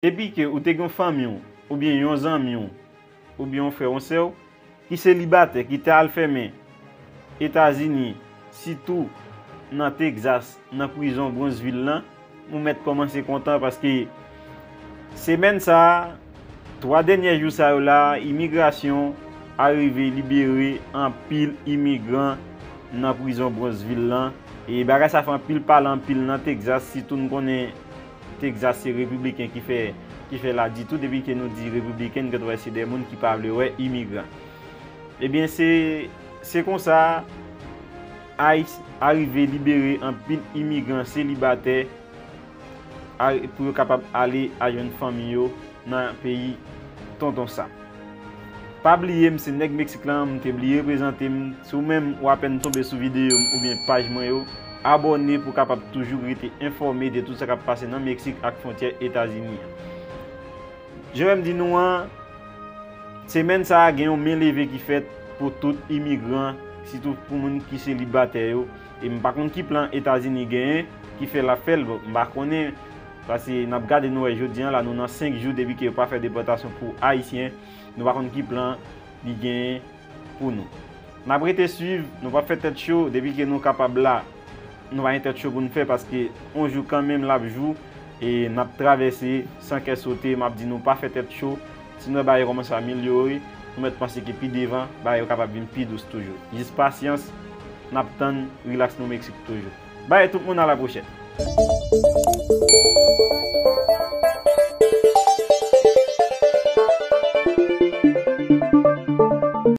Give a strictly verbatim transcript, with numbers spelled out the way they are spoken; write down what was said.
Depi ke ou te gen yon fanmi w, oubyen yon zanmi w, oubyen yon frè, yon sè w, ki selibatè, ki te al fèmen Etazini, sitou nan Texas, nan prizon Brownsville lan, ou mèt kòmanse kontan paske semèn sa a, twa dènyè jou sa yo la, imigrasyon arive libere anpil imigran nan prizon Brownsville lan. E bagay sa fè anpil pale anpil nan Texas, sitou n konnen Texas se repibliken ki fè, ki fè la di tou. Depi ke nou di repibliken, nou gentan wè se de moun ki pa vle wè imigran. Ebyen, se, se konsa ICE arive libere anpil imigran selibatè a, pou yo kapab ale a jwenn fanmi yo nan peyi Tonton Sam. Pa bliye m se nèg Meksik lan, m te bliye prezante m. Si w menm ou apèn tonbe sou videyo m oubyen paj mwen yo, abòne pou w kapab toujou rete enfòme de tout sa k ap pase nan Meksik ak fwontyè Etazini an. Jan m di nou an, semèn sa a gen yon men leve ki fèt pou tout imigran, sitou pou moun ki selibatè yo. E m pa konn ki plan Etazini genyen ki fè l ap fè l, m pa konnen, paske n ap gade nou wè jodi an la, nou nan senk jou depi ke yo pa fè depòtasyon pou Ayisyen, nou pa konn ki plan li genyen pou nou. N ap rete swiv, nou p ap fè tèt cho, depi ke nou kapab la, nou pa gen tèt cho pou n fè, paske yon jou kanmenm l ap jou, e n ap travèse san kè sote, m ap di nou pa fè tèt cho, si nou wè bagay yo kòmanse amelyore, nou mèt panse ke pi devan, bagay yo kapab vin pi dous toujou. Jis pasyans, n ap tann, rilaks nou Meksik toujou. Bay tout moun a la pwochèn.